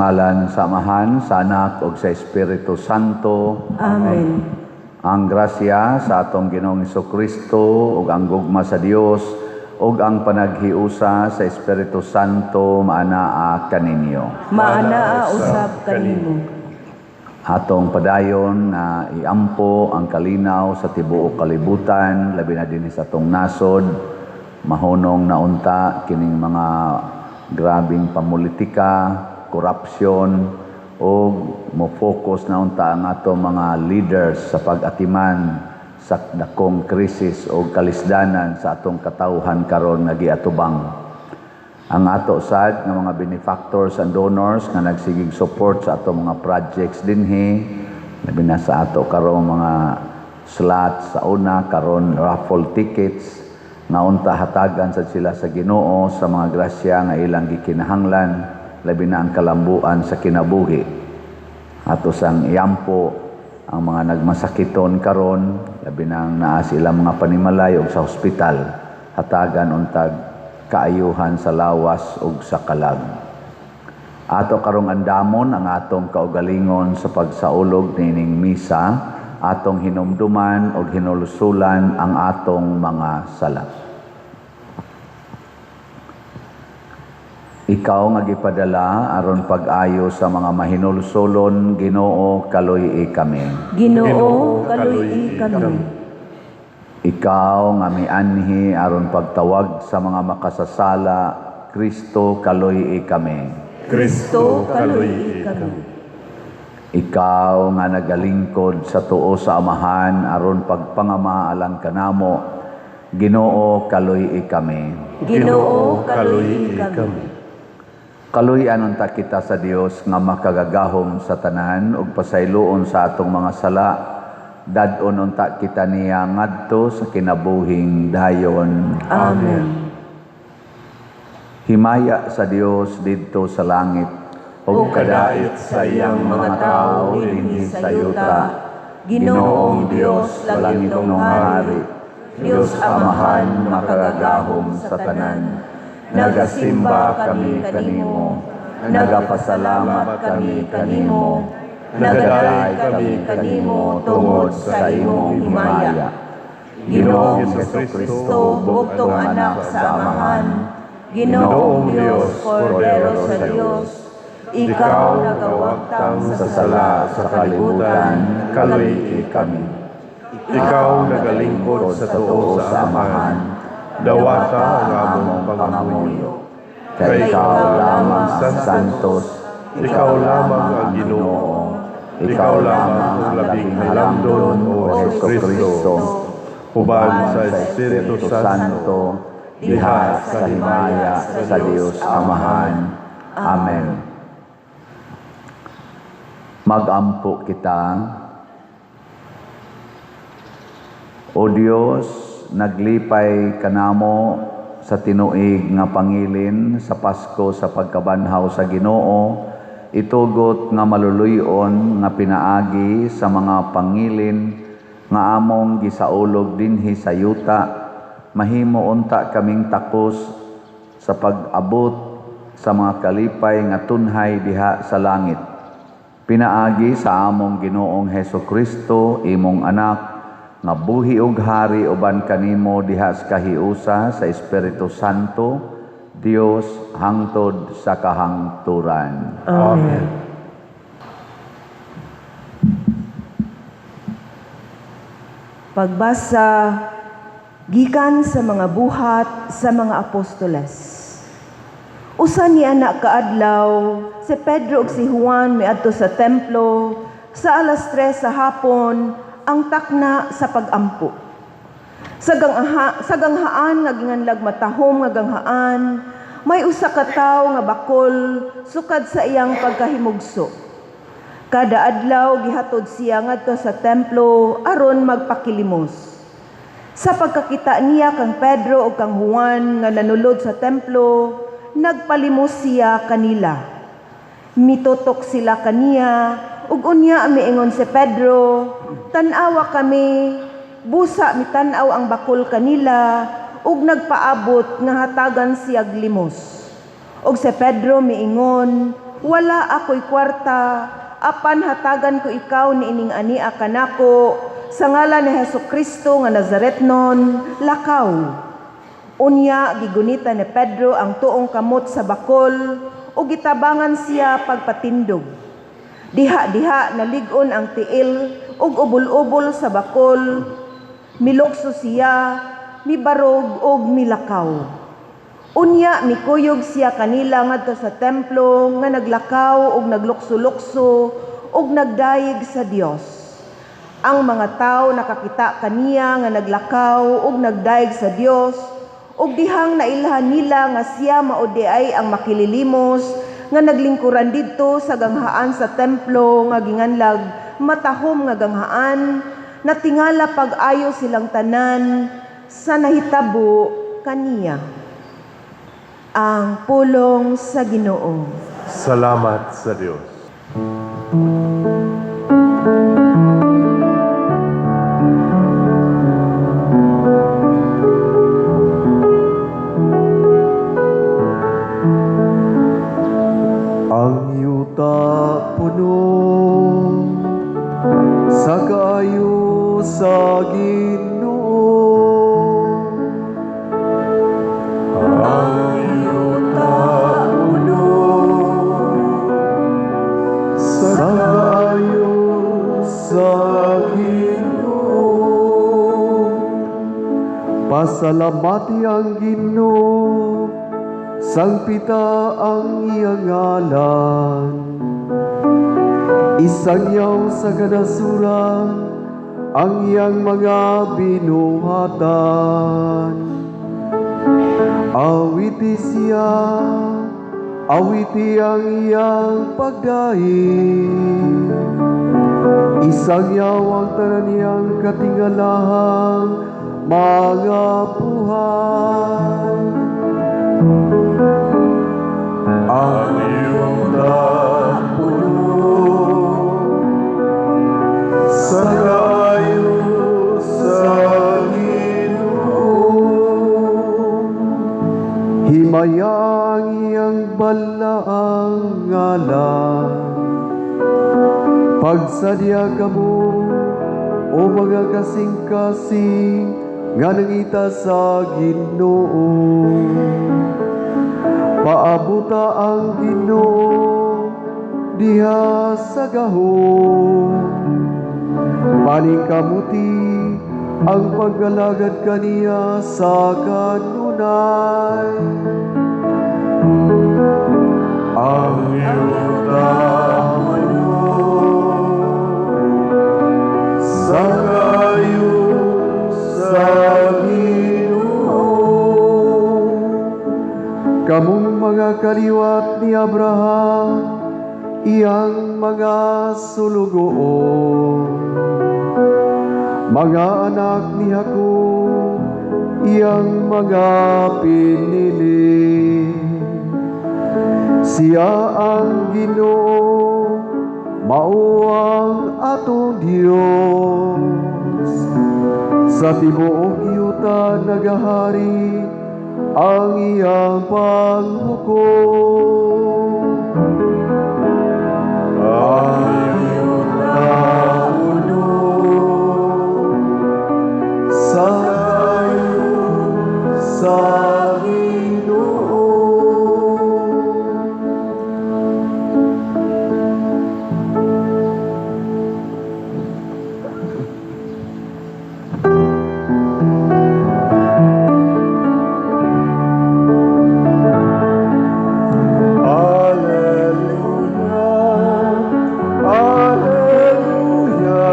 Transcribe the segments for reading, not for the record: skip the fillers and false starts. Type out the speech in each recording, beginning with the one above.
Sa ngalan sa Amahan, sa Anak ug sa Espiritu Santo. Amen. Ang grasya sa atong Ginoong Kristo ug ang gugma sa Dios ug ang panaghiusa sa Espiritu Santo maanaa kaninyo. Maanaa usab kanimo. Atong padayon na iampo ang kalinaw sa tibuok kalibutan, labi na dinhi sa atong nasod, mahunong na unta kining mga grabing pamulitika, korupsyon, o mo-focus na unta ang atong mga leaders sa pag-atiman sa dakong krisis o kalisdanan sa atong katawhan karon nga giatubang. Ang ato sad nga mga benefactors and donors nga nagsigig support sa atong mga projects dinhi, labi na sa ato karong mga slots sa una karon, raffle tickets, nga unta hatagan sad sila sa Ginoo sa mga grasya nga ilang gikinahanglan, labi na ang kalambuan sa kinabuhi. Ato sang iampo ang mga nagmasakiton karon, labi na ang naa sa ilang mga panimalay ug sa ospital, hatagan untag kaayuhan sa lawas ug sa kalag. Ato karong andamon ang atong kaugalingon sa pagsaulog nining misa, atong hinumduman ug hinulsulan ang atong mga sala. Ikaw nga gipadala aron pag-ayo sa mga mahinulsulon, Ginoo, kaluy-i kami. Ginoo, kaluy-i kami. Ikaw nga mianhi aron pagtawag sa mga makasasala, Kristo, kaluy-i kami. Kristo, kaluy-i kami. Ikaw nga nagalingkod sa tuo sa Amahan aron pagpangama alang kanamo, Ginoo, kaluy-i kami. Ginoo, kaluy-i kami. Kaluy-an unta kita sa Dios nga makagagahom sa tanan ug pasayloon sa atong mga sala. Dad-on unta kita niya ngadto sa kinabuhing dayon. Amen. Himaya sa Dios didto sa langit ug kadait sa iyang mga tawo dinhi sa yuta. Ginoong Dios, langitnong hari, Dios Amahan makagagahom sa tanan. Nagasimba kami kanimo, nagapasalamat kami kanimo, nagaday kami kanimo tungod sa imong himaya. Ginoong Kristo, bugtong anak sa Amahan, Ginoong Dios, Kordero sa Dios, ikaw nagawagtang sa sala sa kalibutan, kaluy-i kami. Ikaw nagalingkod sa tuo sa Amahan, dawata ang among pangamuyo. Kay ikaw lamang ang santos, ikaw lamang ang Ginoo, ikaw lamang ang labing halamdon, o Jesu Cristo, uban sa Espiritu Santo, diha sa himaya sa Dios Amahan. Amen. Magampo kita. O Dios, naglipay kanamo sa tinuig nga pangilin sa Pasko sa pagkabanhaw sa Ginoo, itugot nga maluluyon nga pinaagi sa mga pangilin nga among gisaulog dinhi sa yuta, mahimo unta kaming takos sa pag-abot sa mga kalipay nga tunhay diha sa langit. Pinaagi sa among Ginoong Heso Kristo, imong anak, nga buhi ug hari uban kanimo diha sa kahiusa sa Espiritu Santo, Dios hangtod sa kahangturan. Amen. Pagbasa gikan sa mga buhat sa mga apostoles. Usa ni anak kaadlaw, si Pedro ug si Juan miadto sa templo sa 3:00 sa hapon, ang takna sa pagampo. Sa ganghaan nga ginganlag matahom nga ganghaan, may usa ka tawo nga bakol sukad sa iyang pagkahimugso. Kada adlaw gihatod siya ngadto sa templo aron magpakilimos. Sa pagkakita niya kang Pedro ug kang Juan nga nanulod sa templo, nagpalimos siya kanila. Mitutok sila kaniya, ug unya miingon si Pedro, "Tan-awa kami." Busa mitan-aw ang bakol kanila, ug nagpaabot nga hatagan siyag limos. Ug si Pedro miingon, "Wala ako'y kwarta, apan hatagan ko ikaw niining ania kanako. Sa ngalan ni Hesus Kristo nga Nazaretnon, lakaw." Unya gigunita ni Pedro ang tuong kamot sa bakol ug gitabangan siya pagpatindog. Diha-diha nalig-on ang tiil ug ubol-ubol sa bakol, milukso siya, mibarog ug milakaw. Unya mikuyog siya kanila ngadto sa templo nga naglakaw ug naglukso-lukso ug nagdayeg sa Dios. Ang mga tawo nakakita kaniya nga naglakaw ug nagdayeg sa Dios ug dihang nailhan nila nga siya mao diay ang makililimos nga naglingkuran didto sa ganghaan sa templo nga ginganlag "Matahom nga Ganghaan." Natingala pag-ayo silang tanan sa nahitabo kaniya. Ang pulong sa Ginoo. Salamat sa Dios. Ang yuta puno sa kaayo sa Ginoo. Ang yuta puno sa kaayo sa Ginoo. Pasalamati ang Ginoo, sangpita ang iyang ngalan. Isangyaw sa kanasuran ang iyang mga binuhatan. Awiti siya, awiti ang iyang pagdaig. Isangyaw ang tanan niyang katingalahang mga buhat. Ang yuta puno sa kaayo sa Ginoo. Himaya ang iyang balaang ngalan. Pagsadya kamo, o mga kasing-kasing nga nangita sa Ginoo. Paabuta ang Ginoo diha sa gahom. Paningkamuti ang paggalagad kaniya sa kanunay. Ang yuta puno sa kaayo sa Ginoo. Kamong mga kaliwat ni Abraham, iyang mga sulugoon. Mga anak ni Jacob, iyang mga pinili. Siya ang Ginoo, mao ang atong Dios. Sa tibuok yuta nagahari ang iyang paghukom. Ang yuta puno sa kaayo sa Ginoo. Alleluia, Alleluia,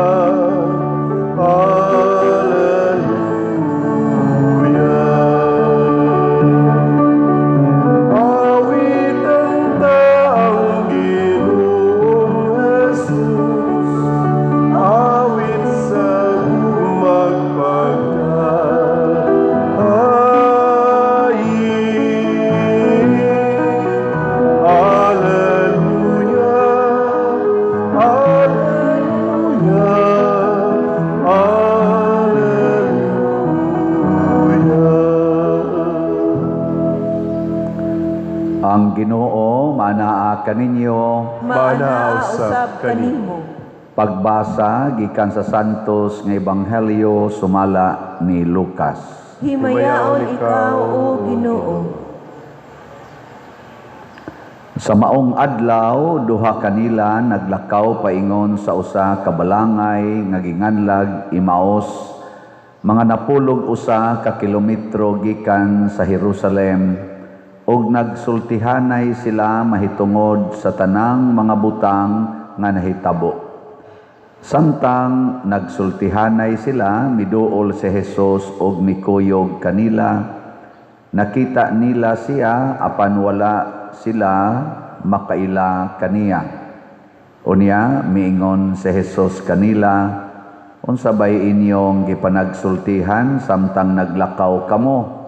Alleluia. Ang Ginoo manaa kaninyo. Maanaa usab kanimo. Pagbasa gikan sa Santos nga Ebanghelyo sumala ni Lucas. Himayaon ikaw, O Ginoo. Sa maong adlaw, duha kanila naglakaw paingon sa usa ka balangay nga ginganlag Emaus, mga 41 ka kilometro gikan sa Jerusalem, ug nagsultihanay sila mahitungod sa tanang mga butang nga nahitabo. Samtang nagsultihanay sila, miduol si Jesus ug mikuyog kanila. Nakita nila siya apan wala sila makaila kaniya. Unya miingon si Jesus kanila, "Unsa bay inyong gipanagsultihan samtang naglakaw kamo?"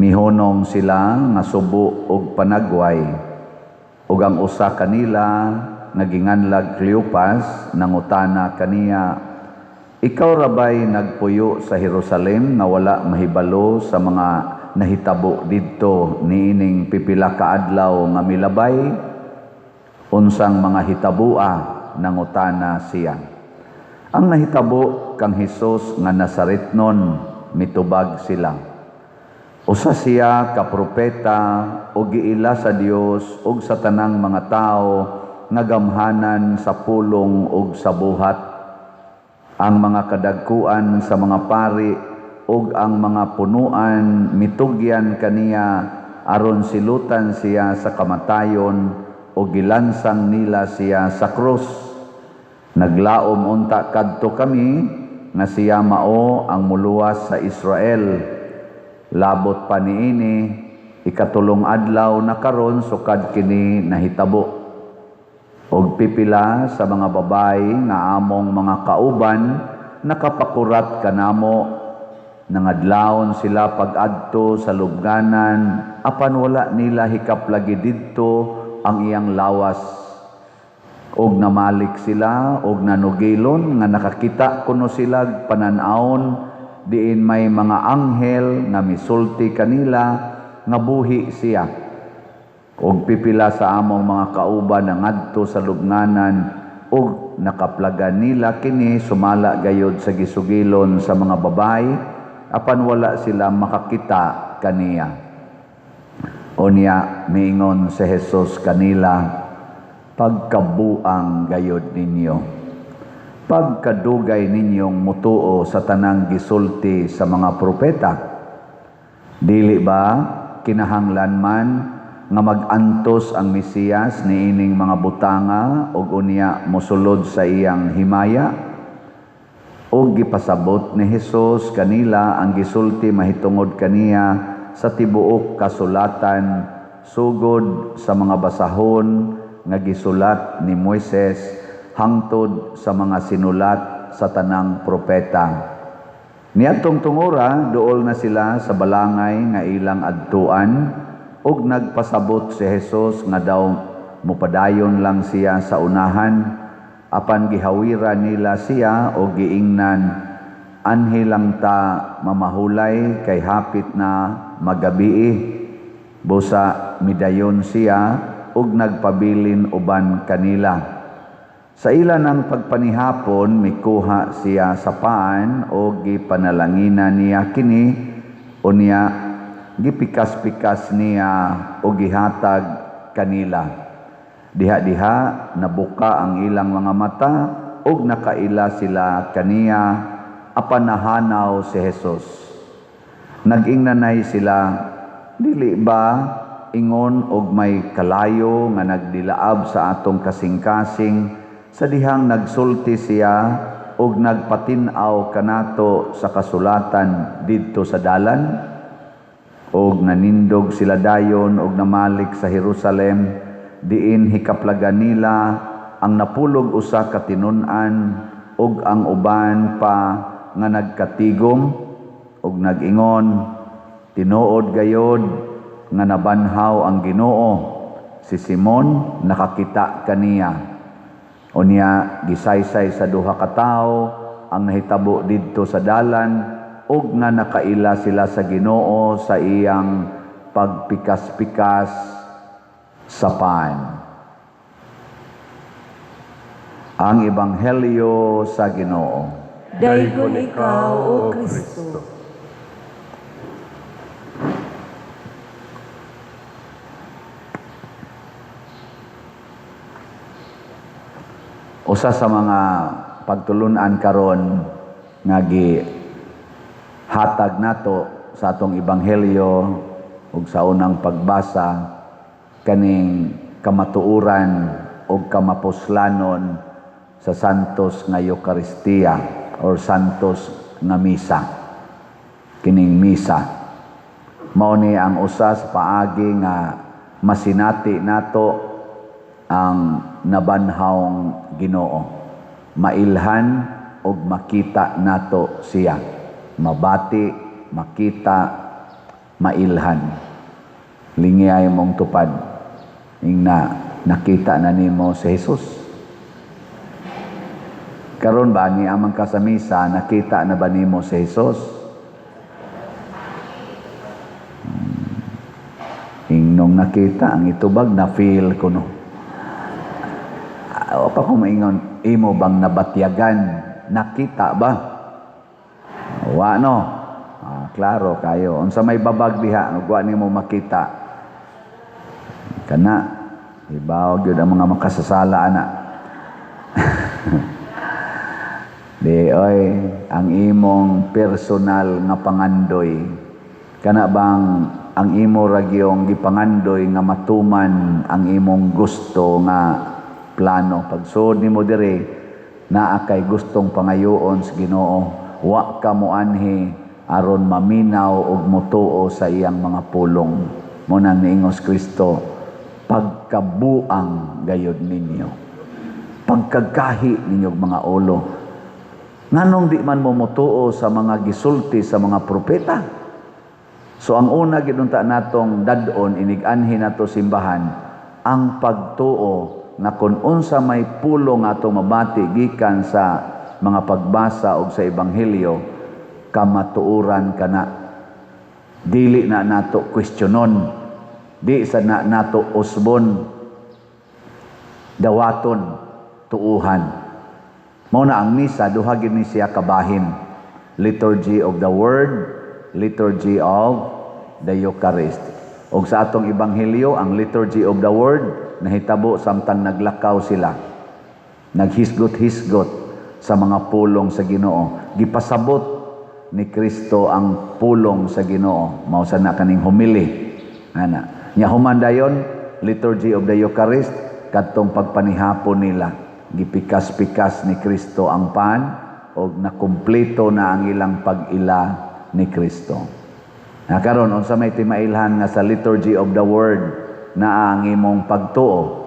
Mihunong sila nga subo og panagway. Ug ang usa kanila nga ginganlag Cleopas nangutana kaniya, "Ikaw ra bay nagpuyo sa Jerusalem nga wala mahibalo sa mga nahitabo didto niining pipila ka adlaw nga milabay?" "Unsang mga hitaboa?" nangutana siya. "Ang nahitabo kang Hesus nga Nazaretnon," mitubag sila. "Usa siya ka propeta ug giila sa Dios ug sa tanang mga tawo nga gamhanan sa pulong ug sa buhat. Ang mga kadagkuan sa mga pari ug ang mga punuan mitugyan kaniya aron silutan siya sa kamatayon ug gilansang nila siya sa krus. Naglaom unta kadto kami nga siya mao ang muluwas sa Israel. Labot pa niini, ikatulong adlaw na karon sukad kini nahitabo. Og pipila sa mga babayi nga among mga kauban nakapakurat kanamo. Nangadlawon sila pag-adto sa lubnganan, apan wala nila hikaplagi didto ang iyang lawas. Og namalik sila og nanugilon nga nakakita kuno sila panan-awon diin may mga anghel nga misulti kanila nga buhi siya. Og pipila sa among mga kauban nangadto sa lubnganan og nakaplagan nila kini sumala gayod sa gisugilon sa mga babayi, apan wala sila makakita kaniya." Unya miingon si Jesus kanila, "Pagkabuang gayod ninyo. Pagkadugay ninyong mutuo sa tanang gisulti sa mga propeta. Dili ba kinahanglan man nga mag-antos ang Mesiyas niining mga butanga ug unya mosulod sa iyang himaya?" Og gipasabot ni Jesus kanila ang gisulti mahitungod kaniya sa tibuok kasulatan, sugod sa mga basahon nga gisulat ni Moises hangtod sa mga sinulat sa tanang propeta. Niadtong tungora, duol na sila sa balangay nga ilang adtuan, ug nagpasabot si Jesus nga daw mupadayon lang siya sa unahan, apan gihawira nila siya og giingnan, "Anhi lang ta mamahulay kay hapit na magabii." Busa midayon siya ug nagpabilin uban kanila. Sa ila ng pagpanihapon, mikuha siya sa paan o gipanalanginan niya kini, unya gipikas-pikas niya o gihatag kanila. Diha-diha nabuka ang ilang mga mata ug nakaila sila kaniya, apan nahanaw si Jesus. Nag-ingnanay sila, "Dili ba ingon og may kalayo nga nagdilaab sa atong kasing-kasing sa dihang nagsulti siya og nagpatin-aw kanato sa kasulatan didto sa dalan?" Og nanindog sila dayon og namalik sa Jerusalem, diin hikaplagan nila ang 11 ka tinun-an ug ang uban pa nga nagkatigom ug nag-ingon, "Tinuod gayod nga nabanhaw ang Ginoo. Si Simon nakakita kaniya." Unya gisaysay sa duha ka tawo ang nahitabo didto sa dalan ug nga nakaila sila sa Ginoo sa iyang pagpikas-pikas. sa pan. Ang Ebanghelyo sa Ginoo. Daygon ikaw, O Kristo. Usa sa mga pagtulunan karon nga gihatag nato sa atong ebanghelyo ug sa unang pagbasa kaning kamatuoran ug kamapuslanon sa Santos nga Eukaristiya or Santos nga Misa. Kining misa mao ni ang usa sa paagi nga masinati nato ang nabanhawng Ginoo, mailhan ug makita nato siya, mabati, makita, mailhan. Lingiyay mong tupad ingna nakita na nimo si Jesus. Karon ba ni amang ka sa misa, nakita na ba nimo si Jesus? Ingnong nakita ang itubag na feel ko no. O pa ko maingon, imo bang nabatyagan? Nakita ba? Wa no. Klaro kayo. Unsa may babag diha, ug wa nimo makita. Kana ibaw gyud ang mga makasasala ana. Di oy, ang imong personal nga pangandoy, kana bang ang imo ra gyung gipangandoy nga matuman ang imong gusto nga plano? Pagsuod nimo diri, naa kay gustong pangayoon sa Ginoo, wa ka moanhi aron maminaw ug motuo sa iyang mga pulong. Mo nang niingos Kristo, pagkabuang gayod ninyo, pagkagahi ninyong mga ulo, nganong di man mo motuo sa mga gisulti sa mga propeta? So ang una gidunta natong dad-on inig-anhi nato simbahan, ang pagtuo na kung unsa may pulong atong mabati gikan sa mga pagbasa og sa ebanghelyo, kamatuoran kana. Dili na nato questionon, di sa na nato usbon, dawaton, tuuhan. Mao na ang misa, duha gyud ni siya kabahin. Liturgy of the Word, Liturgy of the Eucharist. Og sa atong ebanghelyo, ang Liturgy of the Word nahitabo samtang naglakaw sila. Naghisgot-hisgot sa mga pulong sa Ginoo. Gipasabot ni Kristo ang pulong sa Ginoo. Mao sa na kaning homily. Ana. Nya human dayon, Liturgy of the Eucharist, kadtong pagpanihapon nila. Gipikas-pikas ni Kristo ang pan og nakumpleto na ang ilang pag-ila ni Kristo. Na karon unsa may timailhan nga sa Liturgy of the Word naa ang imong pagtuo?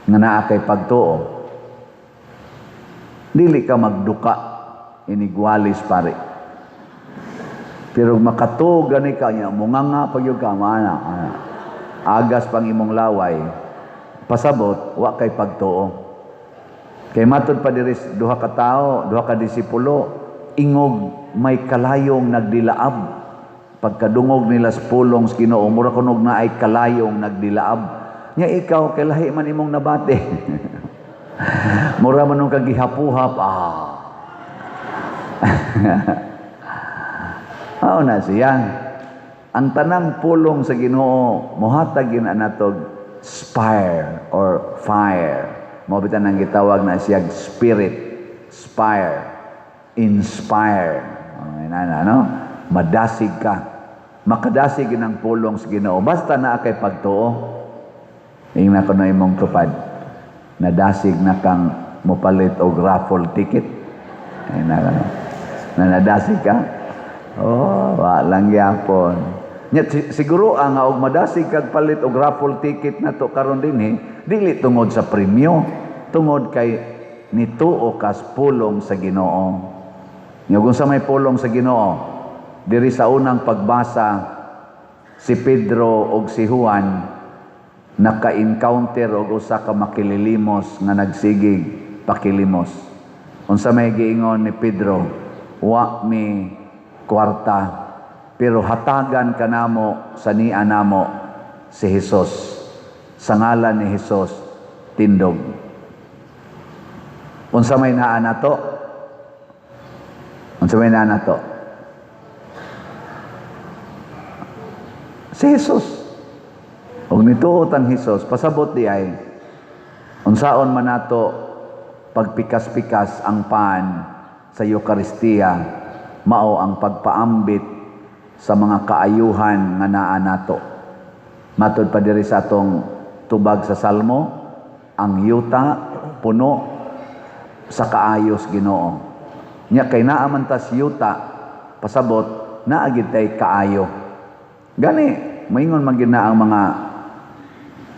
Nga naa kay pagtuo, dili ka magduka inigwalis pare. Pero makatuo gani ka niya, munganga pag yun ka, maana, ana. Agas pang imong laway, pasabot, wa kay pagtuo. Kay matud pa diri duha ka tawo, duha ka disipulo, ingog may kalayong nagdilaab. Pagkadungog nila sa pulong sa Ginoo, mura kunog na ay kalayong nagdilaab. Nya ikaw kay lahi man imong nabati. Mura man nung kagihapuhap, ah. Mao na siya. Ang tanang pulong sa Ginoo mohatag gyud na natog spire or fire. Mao bitan ang gitawag na siyag spirit, spire, inspire. Oh, inana, no? Madasig ka. Makadasig gyud ang pulong sa Ginoo basta naa kay pagtuo. Ingna ko na imong tupad. Nadasig na kang mopalit og raffle ticket. Ingna ka no. Na nadasig ka? Oh, wa lang gyapon. Nya siguro ang og madasig kag palit og raffle ticket nato karon dinhi, dili tungod sa premyo, tungod kay nituo kas pulong sa Ginoo. Nya kung sa may pulong sa Ginoo, diri sa unang pagbasa si Pedro og si Juan naka-encounter og usa ka makililimos nga nagsigig pakilimos. Unsa may giingon ni Pedro? Wa mi kwarta, pero hatagan kanamo sa nia namo. Si Jesus. Sa ngalan ni Jesus, tindog. Unsa may naa nato? Unsa may naa nato? Si Jesus. Og nituot ang Jesus, pasabot di ay unsaon man nato pagpikas-pikas ang pan sa Eukaristiya, mao ang pagpaambit sa mga kaayuhan nga naa nato. Matod pa diri sa atong tubag sa Salmo, ang yuta puno sa kaayos Ginoo. Nya kay naa man tas yuta, pasabot naa gid tay kaayo. Gani moingon man gyud na ang mga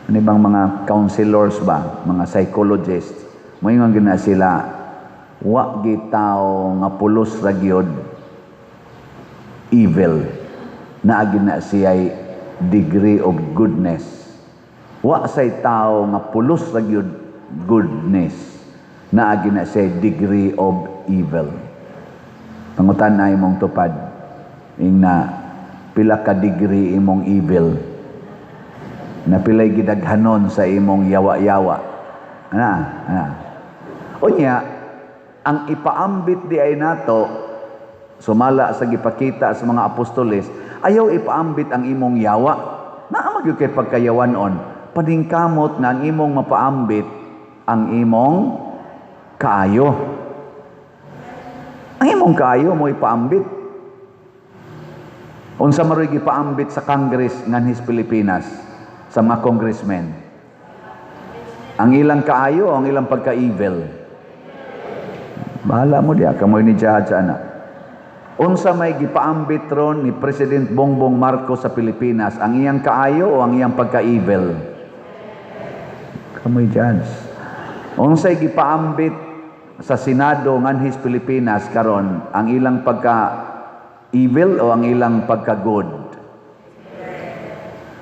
ano bang mga counselors ba, mga psychologists, moingon gyud na sila, wa gyud tawo nga pulos ra gyud evil, naa gyud na siya'y degree of goodness. Wa say tawo nga pulos ra gyud goodness, naa gyud na siya'y degree of evil. Pangutan na imong tupad, ingna pila ka degree imong evil, na pilay gidaghanon sa imong yawa-yawa. Ana, ana. Unya, ang ipaambit di ay nato, sumala sa gipakita sa mga apostoles, ayaw ipaambit ang imong yawa. Naa man gyud kay pagkayawanon, paningkamot nga ang imong mapaambit ang imong kaayo. Ang imong kaayo mo ipaambit. Unsa maroy gipaambit sa Congress nganhis Pilipinas sa mga congressmen? Ang ilang kaayo, ang ilang pagka-evil. Bahala mo diya, kamoy ni judge ana. Unsa may gipaambit ron ni President Bongbong Marcos sa Pilipinas, ang iyang kaayo o ang iyang pagka-evil? Kamoy judge. Unsay gipaambit sa Senado nganhis Pilipinas karon, ang ilang pagka-evil o ang ilang pagka-good?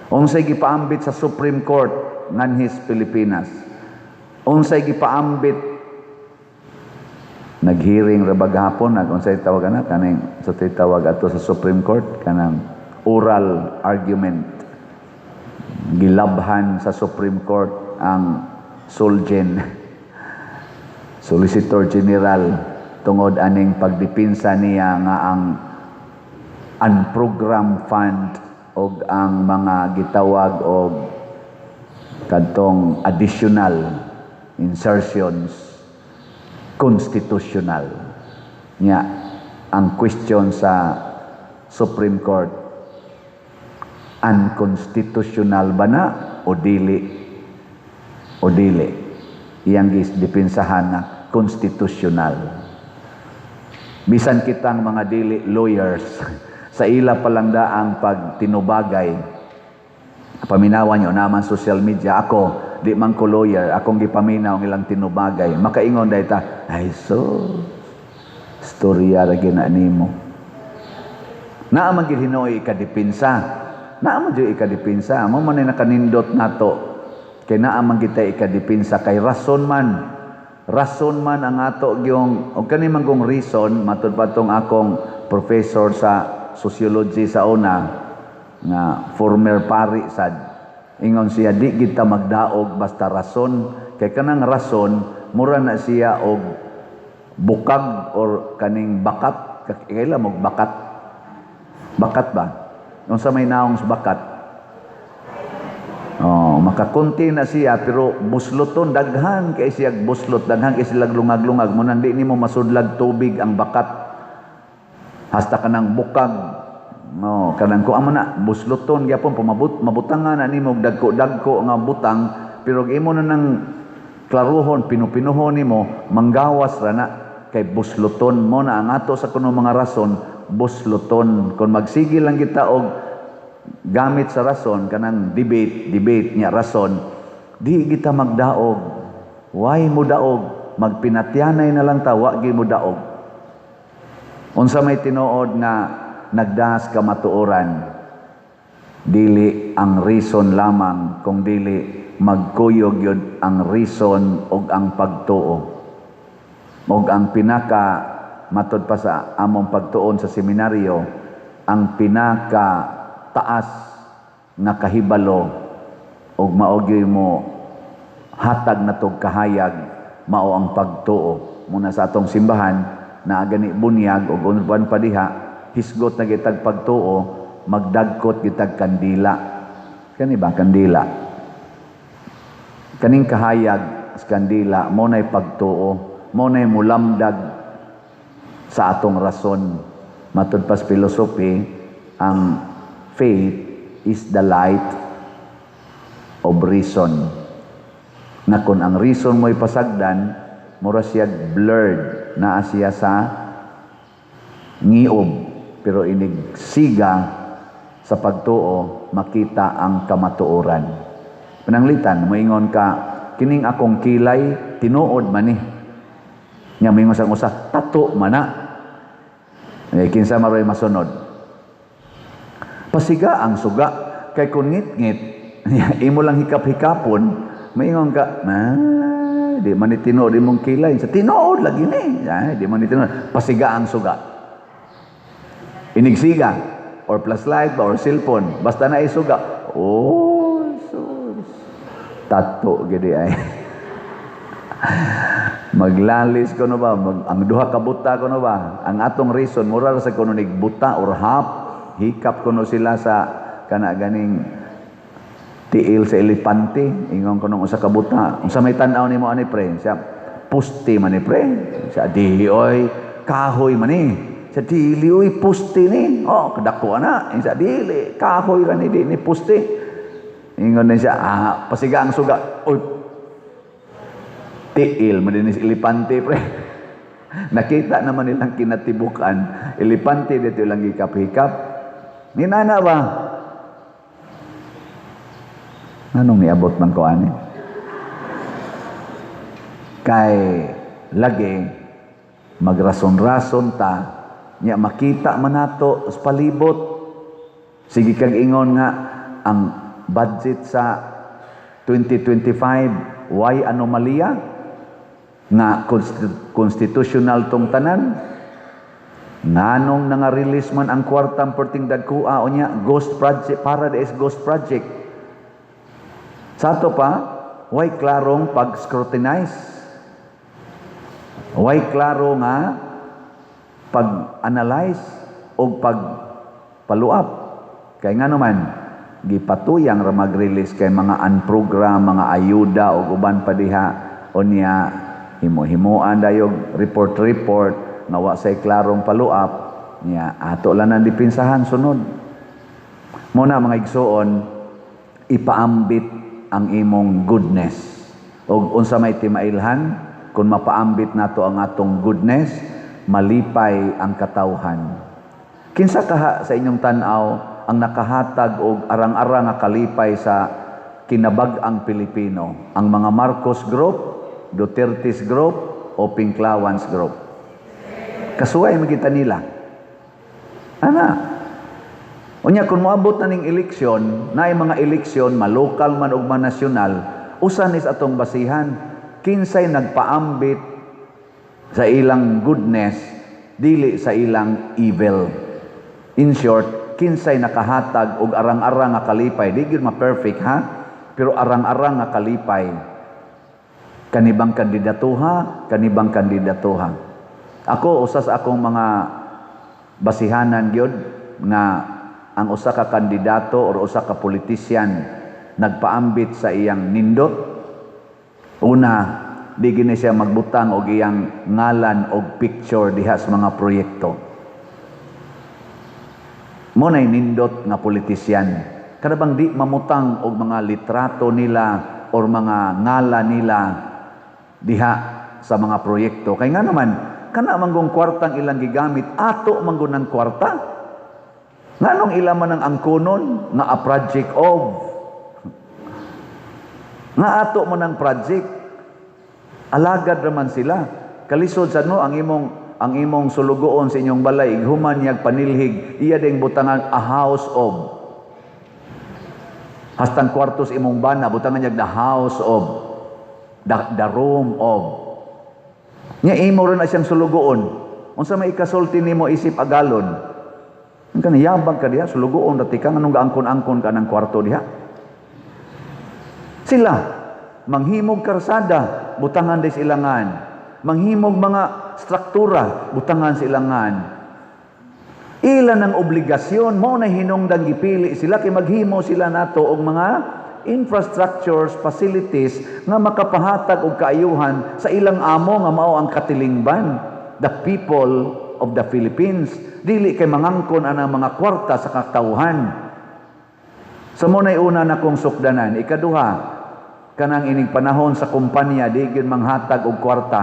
Unsay gipaambit sa Supreme Court nganhis Pilipinas? Unsay gipaambit naghearing ra ba gahapon, nag unsay tawag ana kaning sa tawag ato sa Supreme Court, kanang oral argument, gilabhan sa Supreme Court ang Solgen, Solicitor General, tungod aning pagdepinsa niya nga ang unprogrammed fund og ang mga gitawag og kadtong additional insertions constitutional. Nya ang question sa Supreme Court, unconstitutional ba na o dili? O dili iyang gidepinsahan na constitutional. Bisan kitang mga dili lawyers, sa ila palang daang pagtinubagay, paminawan nyo naman social media, ako di man ko lawyer, akong gipaminaw ang ilang tinubagay, makaingon dahil ta, ay so storya ra gyud na nimo. Naa man gyud hinuoy ikadepinsa, naa man gyud ikadepinsa, mo man ni nakanindot nato kay naa man kita ikadepinsa, kay rason man ang ato gyung og kani man gong reason. Matud pa tong akong professor sa sociology sa una nga former pari sad, ingon siya, di kita magdaog basta rason, kay kanang rason mura na siya og bukag or kaning bakat. Kaila mo bakat? Bakat ba? Unsa may naong sa bakat? Oh, makakunti na siya pero busloton, daghan kay siya buslot, daghan kay sila lungag-lungag mo nang di nimo masudlag tubig ang bakat. Hasta kanang bukag. No, kanang kuan man na busloton gyapon, pumabot mabutangan na nimo dagko-dagko nga butang, pero imo na nang klaruhon, pinupinuhon nimo, manggawas ra na kay busloton mo na. Ang ato sa kuno mga rason busloton. Kung magsige lang kita og gamit sa rason, kanang debate debate nya rason, di kita magdaog. Why mo daog? Magpinatyanay na lang ta, wa gi mo daog. Unsa may tinuod nga nagdas kamatuoran? Dili ang reason lamang, kung dili magkuyog yun ang reason og ang pagtuo. Og ang pinaka matod pa sa among pagtuon sa seminaryo, ang pinaka taas nga kahibalo ug mao gyud mo hatag natog kahayag, mao ang pagtuo. Muna sa atong simbahan naa gani bunyag ug uban pa diha, hisgot na gitag pagtuo, magdagkot gitag kandila. Kani ba kandila? Kaning kahayag sa kandila mo nay pagtuo, mo nay mulamdag sa atong rason. Matud pa sa philosophy, ang faith is the light of reason. Na kung ang reason mo'y pasagdan, mura siya blurred, naa siya sa ngiob, pero inig siga sa pagtuo, makita ang kamatuoran. Pananglitan, moingon ka, "Kining akong kilay, tinuod man ni." Nya moingon sa usa, "Tato man na." Eh, kinsa maroy masunod? Pasiga ang suga. Kay kung ngit-ngit, imo lang hikap-hikapon, maingon ka, "Ah, di man ni tinuod imong kilay." Sa tinuod lagi ni. Ay, di man ni tinuod. Pasiga ang suga. Inigsiga, or flashlight ba, or cellphone. Basta na isuga. Oh, sus. Tato gidi ay. Maglalis ko no ba, ang duha ka buta ko no ba, ang atong reason, mura ra sa kuno nig buta or hap, hikap kuno sila sa kana ganing tiil sa elepante. Ingon ko nung usa ka buta, "Unsa may tan-aw nimo ani, pre?" Siya, "Puste man ni, pre." Siya, "Dili oy, kahoy man ni." Siya, "Dili oy, puste ni." "Oh, kadako ana." Siya, "Dili, kahoy ra ni, di ni puste." Ingon din siya, "Ah, pasiga ang suga." "Oy, tiil man din si elepante, pre." Nakita naman nilang kinatibukan, elepante dito lang hikap-hikap. Ninana ba? Anong niabot man ko ani? Kay lagi magrason-rason ta nya makita man nato sa palibot. Sige kag ingon nga ang budget sa 2025 why anomalya nga constitutional tong tanan, nganong nanga-release man ang kwartang perting dagkua unya ghost project, para is ghost project. Sa ato pa, way klarong pag-scrutinize, way klaro nga pag-analyze o pag-paluap, kay nga naman gipatuyang ra mag-release kay mga unprogram, mga ayuda o uban pa diha. Unya himo-himuan dayog report report nga wa say klarong paluap niya, ato lang ang dipinsahan sunod. Mo na, mga igsuon, ipaambit ang imong goodness. Og unsa may timailhan kung mapaambit nato ang atong goodness? Malipay ang katawhan. Kinsa kaha sa inyong tan-aw ang nakahatag og arang-arang nga kalipay sa kinabag-ang Pilipino? Ang mga Marcos Group, Duterte's Group o Pinklawans Group? Kasuway magita nila. Ana. Unya kung moabot na ning eleksyon, naay mga eleksyon, ma-local man ug ma-nasyonal, usa ni sa atong basihan, kinsay nagpaambit sa ilang goodness, dili sa ilang evil. In short, kinsay nakahatag og arang-arang nga kalipay, di gyud ma-perfect ha, pero arang-arang nga kalipay. Kanibang kandidatuha, kanibang kandidatuha. Ako, usa sa akong mga basihanan gyud nga ang usa ka kandidato or usa ka politician nagpaambit sa iyang nindot. Una, di gini siya magbutang og iyang ngalan og picture diha sa mga proyekto. Mo nay nindot nga politician. Kada bang di mamutang og mga litrato nila or mga ngalan nila diha sa mga proyekto. Kay nga naman, kana manggong kwartang ilang gigamit, ato manggon ang kwarta. Nganong ila man ang angkonon nga a project of? Nga ato man ang project. Alagad raman sila. Kalisod sa no ang imong sulugoon sa inyong balay human niyag panilhig, iya ding butangan a house of. Hastang kwarto sa imong bana, butangan niya the house of, the room of. Nya imo rin na siyang sulugoon. Unsa may ikasulti nimo isip agalon? Ang Ang yabag ka diha, sulugoon ra tika, nganong gaangkon-angkon ka ng kwarto diha? Sila, manghimog karsada, butangan diay sila ngan. Manghimog mga struktura, butangan sila ngan. Ila ng obligasyon, mao na hinungdang gipili sila kay maghimo sila nato og mga infrastructures, facilities nga makapahatag og kaayuhan sa ilang amo nga mao ang katilingban, the people of the Philippines. Dili kay mangangkon ang mga kwarta sa katawhan. Sa mao na'y una na kong sukdanan. Ikaduha, kanang ining panahon sa kumpanya, di gyud manghatag og kwarta.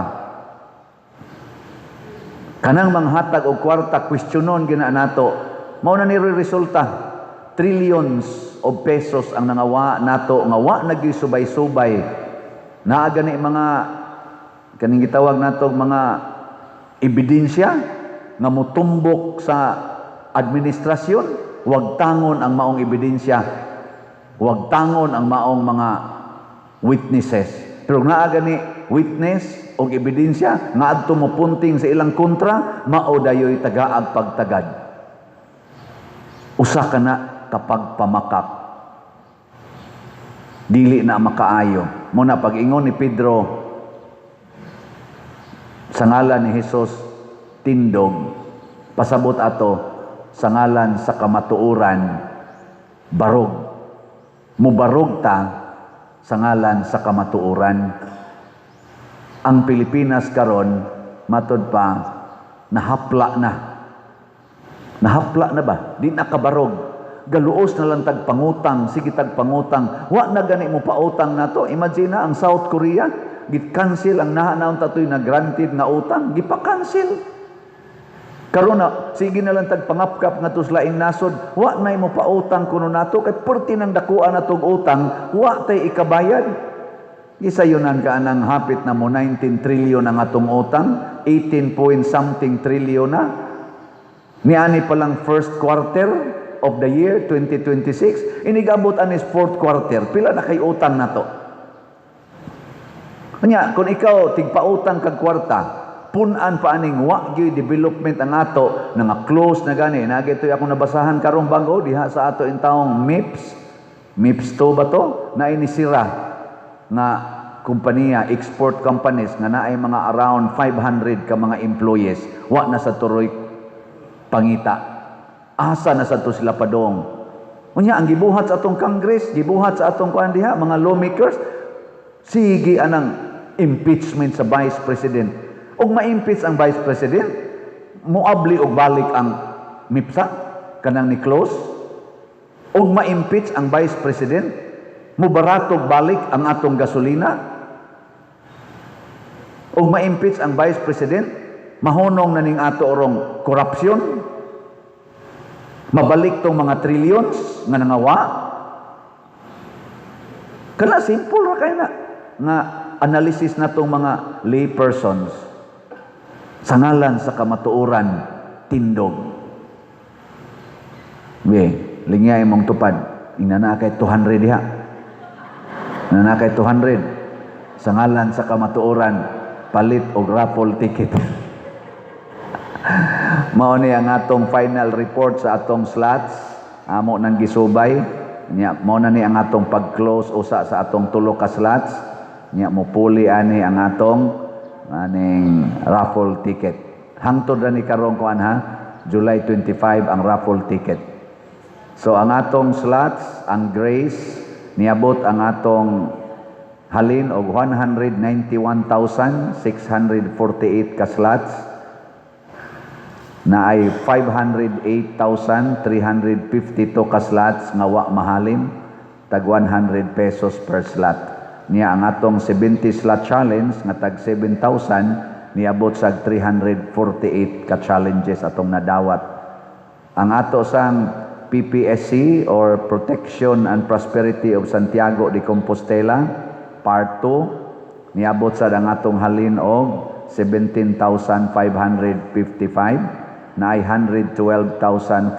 Kanang manghatag og kwarta, kwestiyonon gyud na nato. Mao na ni resulta. Trillions of pesos ang nangawa nato nga wa na gyud subay-subay. Naa gani mga kaning gitawag nato mga ebidensya nga motumbok sa administrasyon, wag tangon ang maong ebidensya, wag tangon ang maong mga witnesses. Pero naa gani witness og ebidensya nga adto mo punting sa ilang kontra, mao dayoy tagaag pagtagad. Usa ka na kapag pamakak. Dili na makaayo. Mao na pag-ingon ni Pedro, "Sa ngalan ni Jesus, tindog." Pasabot ato, "Sa ngalan sa kamatuoran, barog." Mubarog ta sa ngalan sa kamatuoran. Ang Pilipinas karon, matod pa, nahapla na. Nahapla na ba? Di na kabarog. Galuos na lang tag pangutang, sige tag pangutang. Wa na gani mo pautang nato. Imagine na ang South Korea, git-cancel ang naa naon tatoy na granted nga utang, gipa-cancel. Karon na, sige na lang tag pangapkap nga sa laing nasod, wa nay mo pautang kuno nato kay perti nang dakuan natong utang, wa tay ikabayad. Gisayunan ka anang hapit na mo 19 trillion ang atong utang, 18 point something trillion na. Niani pa lang first quarter of the year 2026, inigabot anis fourth quarter, pila na kay utang nato? Kanya, kung ikaw tigpautang kag kwarta, punan pa aning wa gyud development ang ato, nga close na gani. Nagitoy akong nabasahan karong bago diha sa ato in taong MIPS, MIPS 2 ba to? Na inisira nga kumpanya, export companies nga naay mga around 500 ka mga employees, wa na sa turoy pangita. Asa na sa to sila padong? Unya ang gibuhat sa atong Congress, gibuhat sa atong kuan diha, mga lawmakers, sige anang impeachment sa Vice President. Ug ma-impeach ang Vice President, moabli og balik ang MIPSA kanang ni close. Ug ma-impeach ang Vice President, mubaratog balik ang atong gasolina. Ug ma-impeach ang Vice President, mahunong na ning ato orong korupsyon. Mabalik tong mga trillions nga nangawa. Kana simple ra kay na nga analysis na tong mga lay persons. Sa ngalan sa kamatuoran, tindog. Be, lingya imong tupad. Ingna na kay 200 diha. Ingna na kay 200. Sa ngalan sa kamatuoran, palit og raffle ticket. Mao ni ang atong final report sa atong slots. Amo nang gisubay. Nya mao na ni ang atong pag-close usa sa atong tulo ka slots. Nya mopuli ani ang atong aning raffle ticket. Hangtod ra ni karong kuan ha, July 25 ang raffle ticket. So ang atong slots, ang Grace, niabot ang atong halin og 191,648 ka slots na ay 508,352 ka slots nga wa mahalin, tag 100 pesos per slot. Niya ang atong 70 slot challenge nga tag 7,000, niabot sa 348 ka challenges atong nadawat. Ang ato sang PPSC or Protection and Prosperity of Santiago de Compostela Part 2, niabot sa ang atong halin og 17,555 na ay 112,445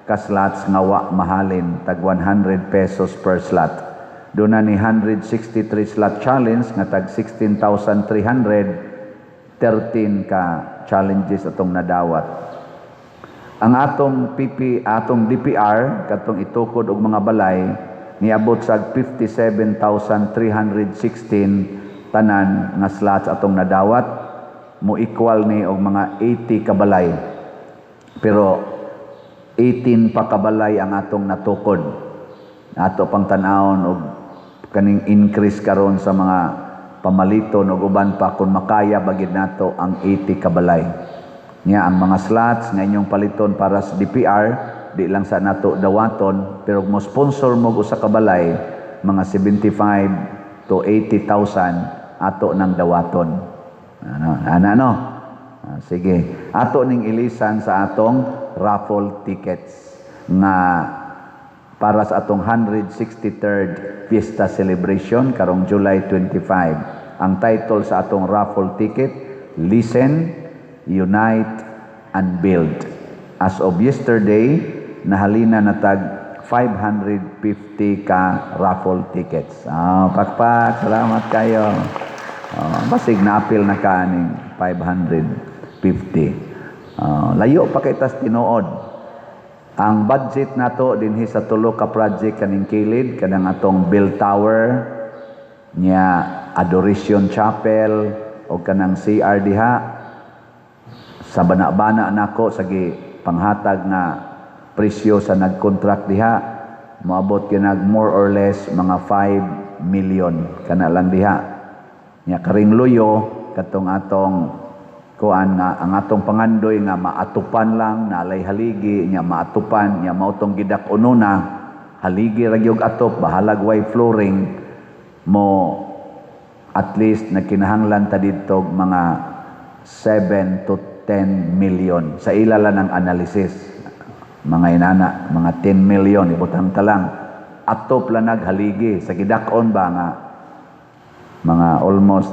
ka slots nga wa mahalin, tag 100 pesos per slot. Doon na ni 163 slot challenge nga tag 16,313 ka challenges atong nadawat. Ang atong PP, atong DPR katong itukod og mga balay, niabot sa 57,316 tanan nga slots atong nadawat, mo equal ni og mga 80 ka balay. Pero 18 pa ka balay ang atong natukod. Ato pang tan-awon og kaning increase karon sa mga pamaliton og uban pa kung makaya ba gid nato ang 80 ka balay. Nya ang mga slots nga inyong paliton para sa DPR, di lang sa nato dawaton, pero mo sponsor mo og usa ka balay, mga 75 to 80,000 ato nang dawaton. Ano, ana no? Ah, sige. Ato ning ilisan sa atong raffle tickets nga para sa atong 163rd Fiesta Celebration karong July 25. Ang title sa atong raffle ticket, "Listen, Unite, and Build." As of yesterday, nahalina na tag 550 ka raffle tickets. Ah, pakpak, salamat kayo. Ah, basig naapil na ka aning 550. Ah, layo pa kay tas tinuod. Ang budget nato dinhi sa tulo ka project kaning kilid, kanang atong bell tower nya, Adoration Chapel o kanang CR diha sa bana-bana nako sa gi panghatag nga presyo sa nagkontrakt diha, moabot kinag more or less mga 5 million kana lang diha. Nya karing luyo katong atong kuan nga ang atong pangandoy nga maatupan lang, nalay haligi nya, maatupan nya, mao tong gidak-ununa, haligi ra gyud atop, bahalag way flooring mo, at least nagkinahanglan ta didto og mga 7 to 10 million sa ila lang ng analysis, mga inana, mga 10 million ibutang ta lang atop lang naghaligi sa gidak-on ba nga mga almost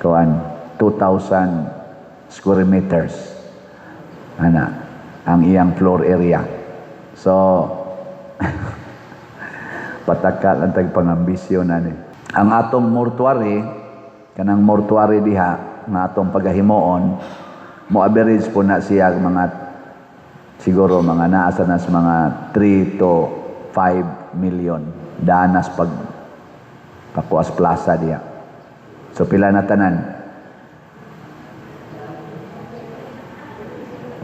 kuan 2,000 square meters ana ang iyang floor area. So pataka lang tag pangambisyon na ni. Ang atong mortuary, kanang mortuary diha nga atong pagahimuon, mo average po na siya mga siguro mga naasa na sa mga 3 to 5 million danas pag pakuas plaza diha. So pila na tanan?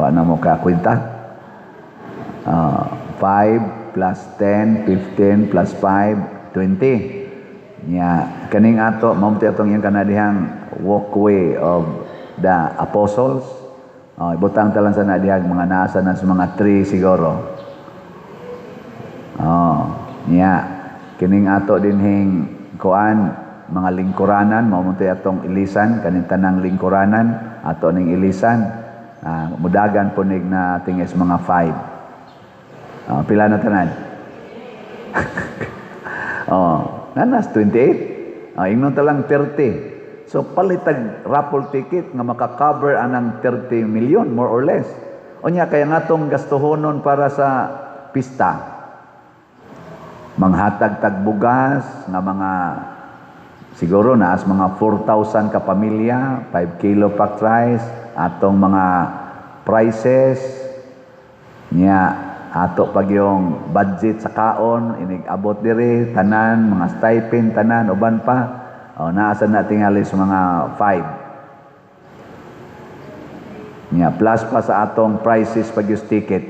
Paano mo kakwenta? 5 plus 10, 15 plus 5, 20. Nya, kaning ato, mao atong iyang kanadihang walkway of the apostles. Oh, ibutang talang sa nadihag mga nasa na sa mga 3 siguro. Oh, nya, kining ato dinhing kuan mga lingkuranan, mao mo atong ilisan kaning tanang lingkuranan ato ning ilisan. Ah, mudagan po nig na tingis mga 5. Oh, pila na tanan? Oh, nanas 28. Oh, ingnon ta lang 30. So palitag raffle ticket nga maka-cover anang 30 million more or less. Unya kaya nga tong gastuhonon para sa pista. Manghatag tag bugas nga mga siguro naas mga 4,000 ka pamilya, 5 kilo packed rice, atong mga prices niya, ato pag yung budget sa kaon inig abot diri tanan, mga stipend tanan, uban pa, o naasa na tingali sa mga 5 niya, plus pa sa atong prices pag yung ticket,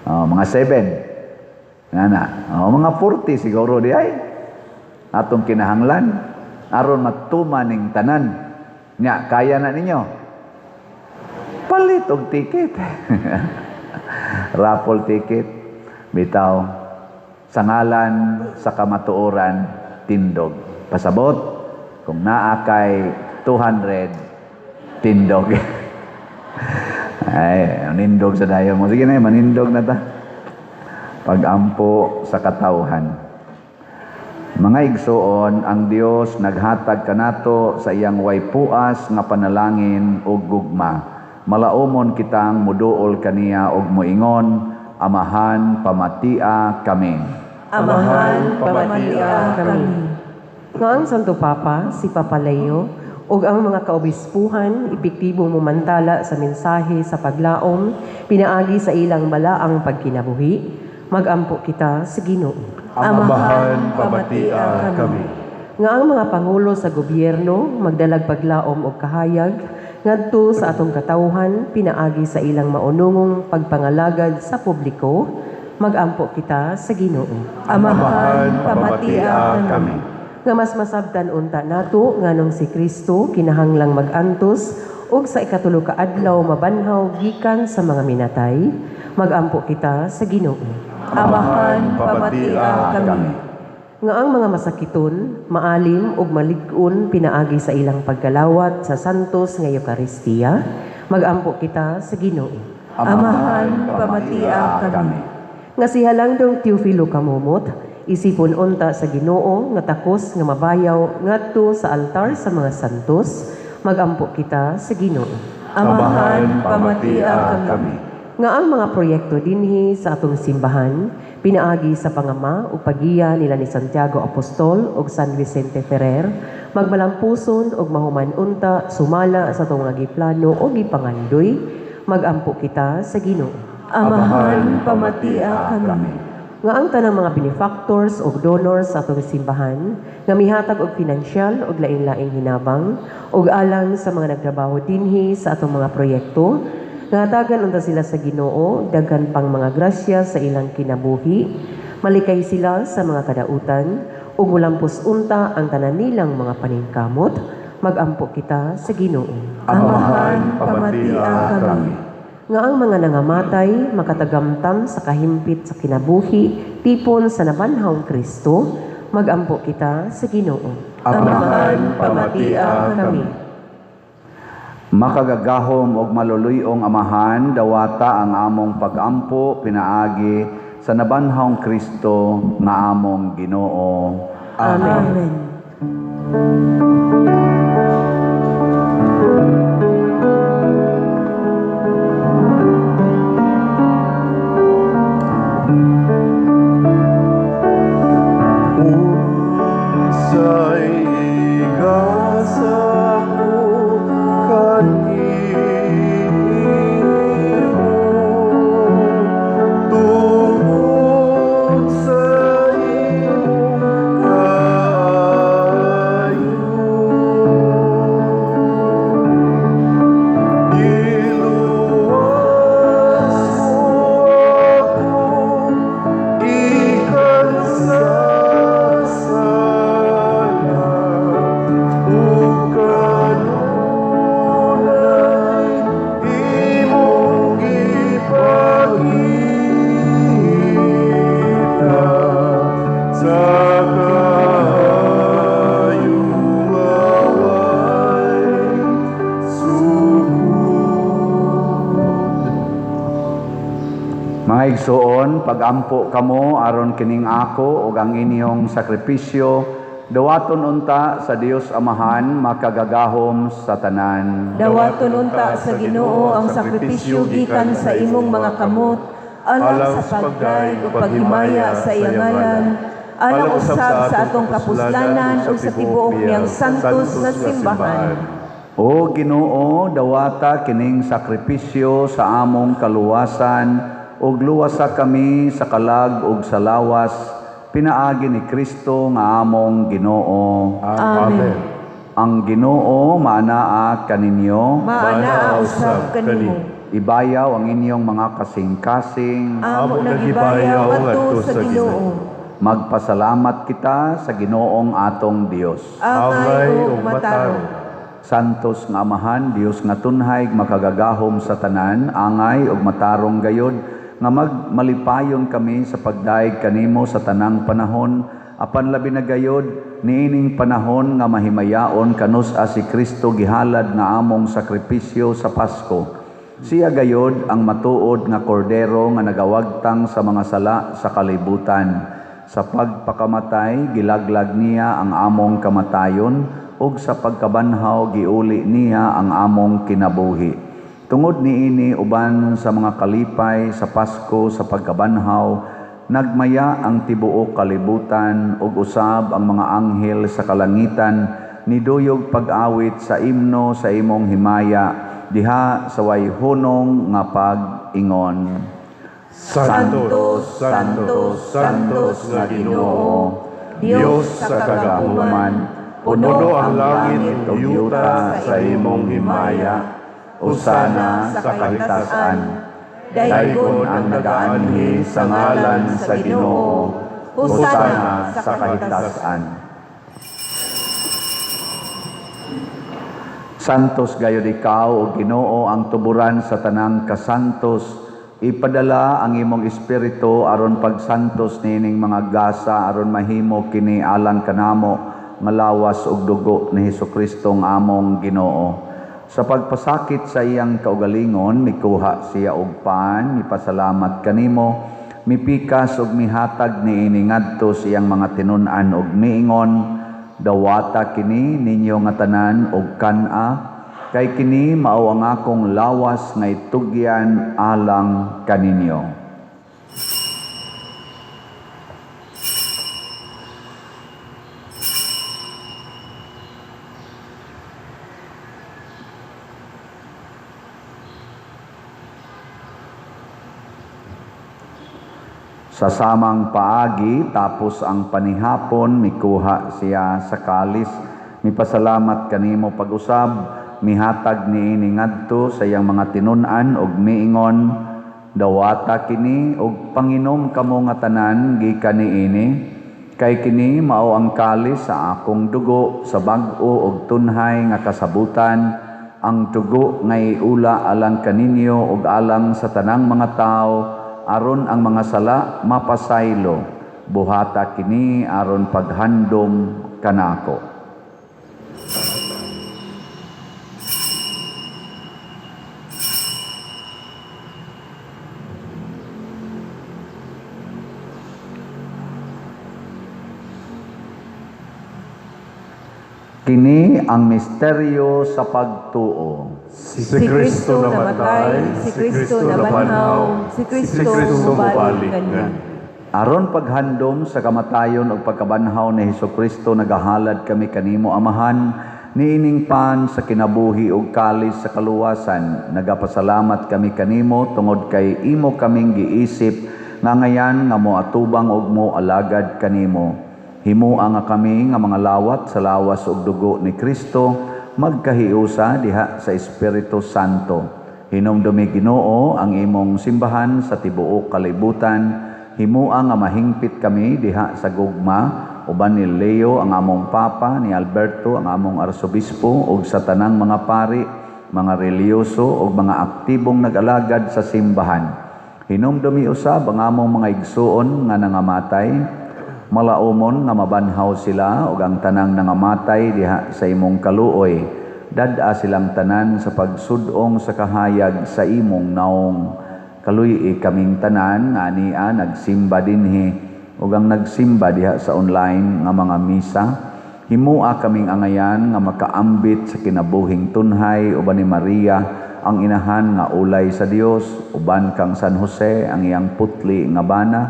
o, mga 7 nga na, o, mga 40 siguro di ay atong kinahanglan aron matuma ning tanan. Nya kaya na ninyo palit og ticket, raffle ticket bitaw. Sa ngalan sa kamatuoran, tindog. Pasabot kung naa kay 200, tindog. Ay, nindog sa dayon mo. Sige na, manindog na ta. Pagampo sa katawhan. Mga igsuon, ang Dios naghatag kanato sa iyang way puas nga panalangin ug gugma. Malaumon kitang muduol kaniya ug moingon, "Amahan, pamatia kami." Amahan, pamatia kami. Nga ang Santo Papa, si Papa Leo, Ug ang mga kaobispuhan epektibo momantala sa mensahe sa paglaom pinaagi sa ilang balaang pagkinabuhi, magampo kita sa Ginoo. Amahan, pamatia kami. Nga ang mga pangulo sa gobyerno magdalag paglaom og kahayag ngadto sa atong katawhan pinaagi sa ilang maunungong pagpangalagad sa publiko, magampo kita sa Ginoo. Amahan, pamatia kami. Nga mas masabtan unta nato nganong si Kristo kinahanglang magantos ug sa ikatulo ka adlaw mabanhaw gikan sa mga minatay, magampo kita sa Ginoo. Amahan, pamatia kami. Nga ang mga masakiton, maalim ug malig-on pinaagi sa ilang pagkalawat sa santos nga Eukaristiya, magampo kita sa Ginoo. Amahan, pamatia kami. Nga si Halangdong Teofilo Camomot, isipon unta sa Ginoo nga takos nga mabayaw ngadto sa altar sa mga santos, magampo kita sa Ginoo. Amahan, pamatia kami. Nga ang mga proyekto dinhi sa atong simbahan pinaagi sa pangama ug pagiya nila ni Santiago Apostol ug San Vicente Ferrer magmalampuson ug mahuman unta sumala sa atong mga giplano o gipangandoy, magampo kita sa Ginoo. Amahan, pamatia kami. Nga ang tanang mga benefactors ug donors sa atong simbahan nga mihatag og pinansyal ug lain-laing hinabang ug alang sa mga nagtrabaho dinhi sa atong mga proyekto, nga hatagan unta sila sa Ginoo daghan pang mga grasya sa ilang kinabuhi, malikay sila sa mga kadautan ug mulampos unta ang tanan nilang mga paningkamot, magampo kita sa Ginoo. Amahan, pamatia kami. Nga ang mga nangamatay makatagamtam sa kahimpit sa kinabuhi tipon sa nabanhawng Kristo, magampo kita sa Ginoo. Amahan, pamatia kami. Makagagahom og maluluyong Amahan, dawata ang among pagampo pinaagi sa nabanhawng Kristo nga among Ginoo. Amen. Amen. Unsay igasa ko kanimo tungod sa imong kaayo? Giluwas mo ako gikan sa sala ug kanunay imong gipakita sa kaayo nga way sukod. Mga igsoon, pagampo kamo aron kining ako ug ang inyong sakripisyo dawaton unta sa Dios Amahan makagagahom sa tanan. Dawaton unta sa Ginoo ang sakripisyo gikan sa imong mga kamot alang sa pagdayeg ug paghimaya sa iyang ngalan, alang usab sa atong kapuslanan ug sa tibuok niyang santos nga simbahan. O Ginoo, dawata kining sakripisyo sa among kaluwasan ug luwasa kami sa kalag ug sa lawas pinaagi ni Kristo nga among Ginoo. Amen. Ang Ginoo maanaa kaninyo. Maanaa usab kanimo. Ibayaw ang inyong mga kasing-kasing. Amo nagibayaw ngadto sa Ginoo. Magpasalamat kita sa Ginoong atong Dios. Angay ug matarong. Santos nga Amahan, Dios nga tunhay, makagagahom sa tanan, angay ug matarong gayod, nga magmalipayon kami sa pagdayeg kanimo sa tanang panahon, apan labi na gayod niining panahon nga mahimayaon kanus-a si Kristo gihalad nga among sakripisyo sa Pasko. Siya gayod ang matuod nga kordero nga nagawagtang sa mga sala sa kalibutan. Sa pagpakamatay, gilaglag niya ang among kamatayon, ug sa pagkabanhaw giuli niya ang among kinabuhi. Tungod niini uban sa mga kalipay sa Pasko sa pagkabanhaw, nagmaya ang tibuok kalibutan ug usab ang mga anghel sa kalangitan. niduyog pag-awit sa imno sa imong himaya diha sa way hunong nga pag-ingon. Santo, Santo, Santos nga Ginoo, Dios sa kagahuman, puno ang langit ug yuta sa imong himaya. Hosana sa kahitasan. Daygon ang nagaanhi sa ngalan sa Ginoo. Hosana sa kahitasan. Santos gayud ikaw, o Ginoo, ang tuburan sa tanang kasantos. Ipadala ang imong espiritu aron pagsantos niining mga gasa aron mahimo kini alang kanamo nga lawas ug dugo ni Hesukristo nga among Ginoo. Sa pagpasakit sa iyang kaugalingon, mikuha siya og pan, mipasalamat kanimo, mipikas ug mihatag niini ngadto sa iyang mga tinun-an ug miingon, "Dawata kini ninyo nga tanan og kan-a, kay kini mao ang akong lawas nga itugyan alang kaninyo." Sa samang paagi, tapos ang panihapon, mikuha siya sa kalis, mipasalamat kanimo pag-usab, mihatag niini ngadto sa iyang mga tinun-an ug miingon, "Dawata kini ug panginom kamo nga tanan gikan niini, kay kini mao ang kalis sa akong dugo sa bag-o ug tunhay nga kasabutan, ang dugo nga iula alang kaninyo ug alang sa tanang mga tawo aron ang mga sala mapasaylo. Buhata kini aron paghandom kanako." Kini ang misteryo sa pagtuo. Si Kristo namatay, si Kristo nabanhaw, si Kristo mubalik kaniya. Aron paghandom sa kamatayon ug pagkabanhaw ni Hesukristo, nagahalad kami kanimo, Amahan, niining pan sa kinabuhi ug kalis sa kaluwasan. Nagapasalamat kami kanimo tungod kay imo kaming giisip nga ngayan nga moatubang ug moalagad kanimo. Himoa nga kami nga mga lawat sa lawas ug dugo ni Kristo magkahiusa diha sa Espiritu Santo. Hinumdumi, Ginoo, ang imong simbahan sa tibuok kalibutan. Himoa nga mahingpit kami diha sa gugma uban ni Leo ang among Papa, ni Alberto ang among Arsobispo ug sa tanang mga pari, mga relihiyoso ug mga aktibong nag-alagad sa simbahan. Hinumdumi usab ang among mga igsuon nga nangamatay, malaumon nga mabanhaw sila ug ang tanang nangamatay diha sa imong kaluoy. Dad-a silang tanan sa pagsud-ong sa kahayag sa imong naong. Kaluy-i kaming tanan nga ania nagsimba dinhi ug ang nagsimba diha sa online nga mga misa. Himoa kaming angayan nga makaambit sa kinabuhing tunhay uban ni Maria ang inahan nga ulay sa Dios, uban kang San Jose ang iyang putli nga bana,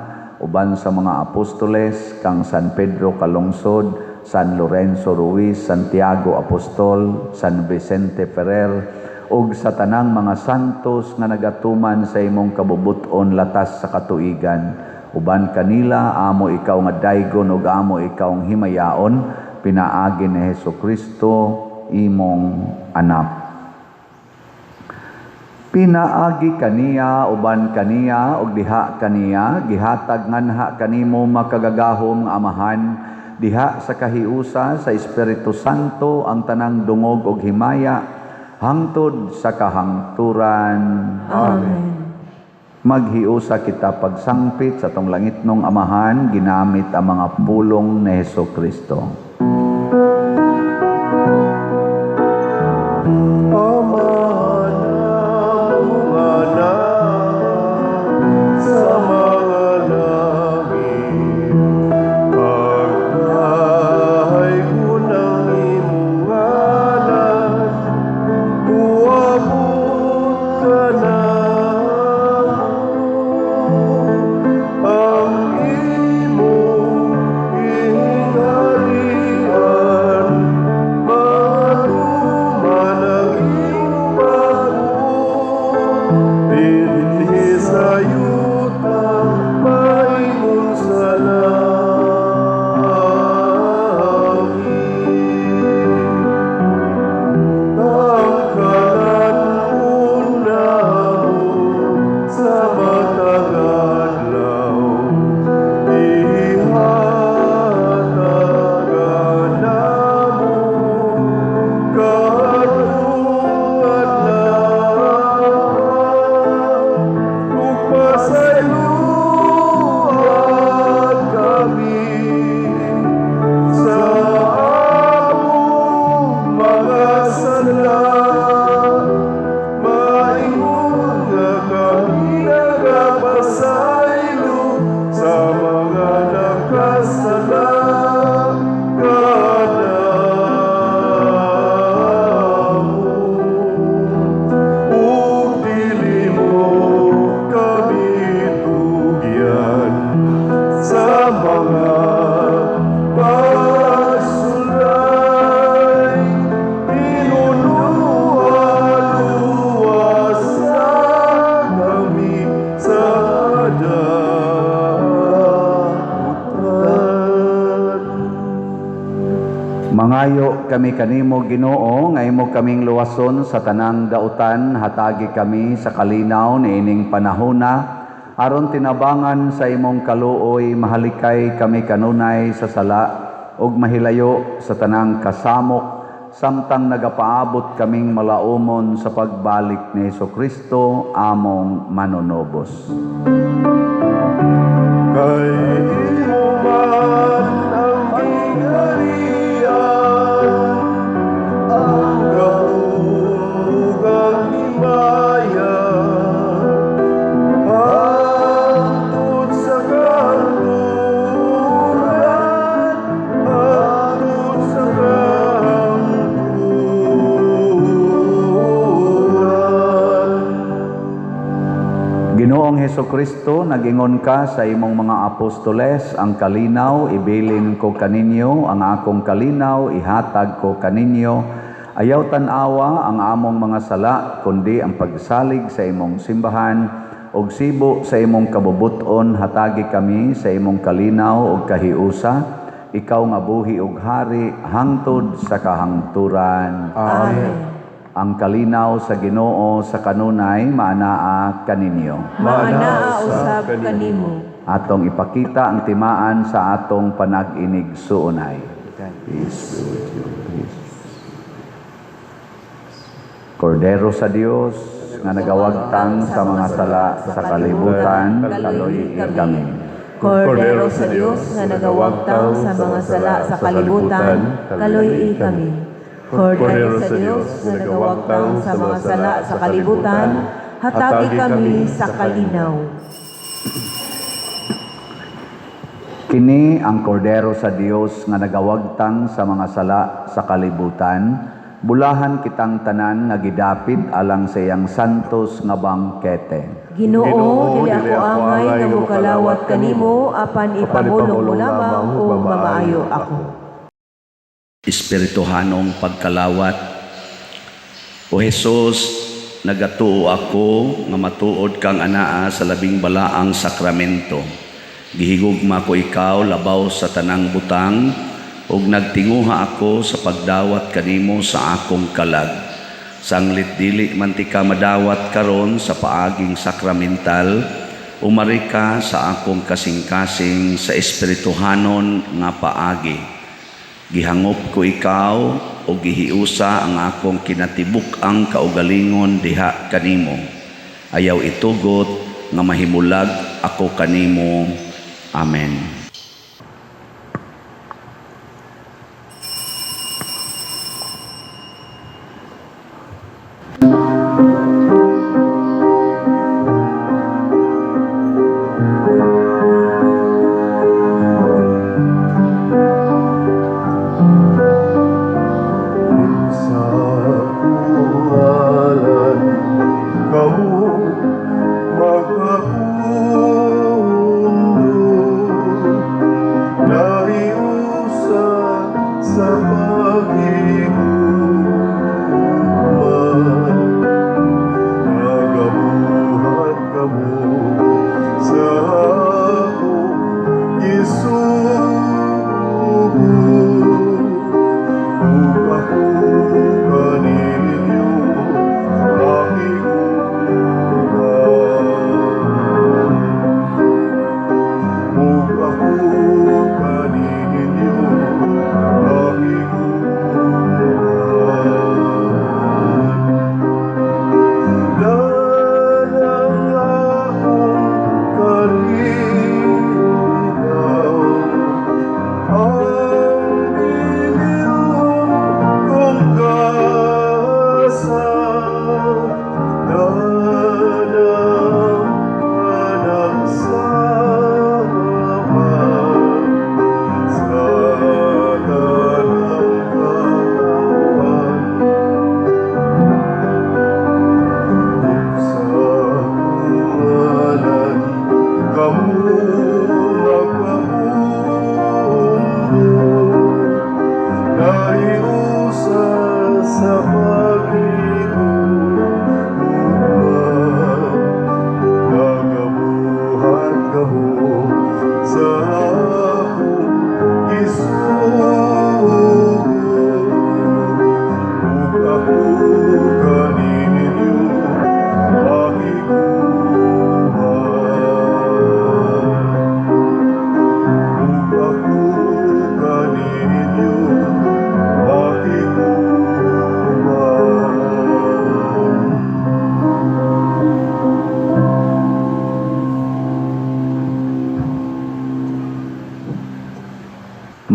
uban sa mga apostoles kang San Pedro Calungsod, San Lorenzo Ruiz, Santiago Apostol, San Vicente Ferrer, ug sa tanang mga santos nga nagatuman sa imong kabubut-on latas sa katuigan. Uban kanila amo ikaw nga daygon ug amo ikaw ang himayaon pinaagi ni Hesukristo imong anak. Pinaagi kaniya, uban kaniya, ug diha kaniya, gihatag nganha kanimo, makagagahom nga Amahan, diha sa kahiusa sa Espiritu Santo ang tanang dungog ug himaya hangtod sa kahangturan. Amen. Maghiusa kita pagsangpit sa atong langitnong Amahan ginamit ang mga pulong ni Hesukristo. Ama namong nasa mga langit, pagdaygon ang imong ngalan, muabot kanamo ang imong gingharian. Nagapangayo kami kanimo, Ginoo, nga imo kaming luwason sa tanang dautan, hatagi kami sa kalinaw niining panahona aron tinabangan sa imong kaluoy mahalikay kami kanunay sa sala ug mahilayo sa tanang kasamok samtang nagapaabot kaming malaumon sa pagbalik ni Hesukristo among manunubos. Kay imo man ang gingharian, ang gahom ug ang himaya, hangtod sa kahangturan, hangtod sa kahangturan. Ginoong Hesukristo, nagingon ka sa imong mga apostoles, "Ang kalinaw ibilin ko kaninyo, ang akong kalinaw ihatag ko kaninyo." Ayaw tan-awa ang among mga sala, kundi ang pagsalig sa imong simbahan, ug sibo sa imong kabubut-on hatagi kami sa imong kalinaw ug kahiusa, ikaw nga buhi ug hari hangtod sa kahangturan. Amen. Ang kalinaw sa Ginoo sa kanunay maanaa kaninyo. Maanaa usab kanimo. Atong ipakita ang timaan sa atong panag-inigsuonay. Peace be with you. Peace. Kordero sa Dios nga nagawagtang sa mga sala sa kalibutan, kaluy kami. Kordero sa Dios nga nagawagtang sa mga sala sa kalibutan, kaluy kami. Kordero sa Dios nga nagawagtang sa mga sala sa kalibutan, hatagi kami sa kalinaw. Kini ang Kordero sa Dios nga nagawagtang sa mga sala sa kalibutan. Bulahan kitang tanan nga gidapit alang sa iyang santos nga bangkete. Ginoo, dili ako angay nga mokalawat kanimo, apan ipamulong mo lamang ug mamaayo ako. Espirituhanong pagkalawat. O Jesus, nagatuo ako nga matuod kang anaa sa labing balaang sakramento. Gihigugma ko ikaw labaw sa tanang butang ug nagtinguha ako sa pagdawat kanimo sa akong kalag. Sanglit dili man tika madawat karon sa paaging sakramental, umari ka sa akong kasing-kasing sa espirituhanon nga paagi. Gihangop ko ikaw o gihiusa ang akong kinatibuk-ang kaugalingon diha kanimo. Ayaw itugot nga mahimulag ako kanimo. Amen. Sa ngalan kamo makapundo.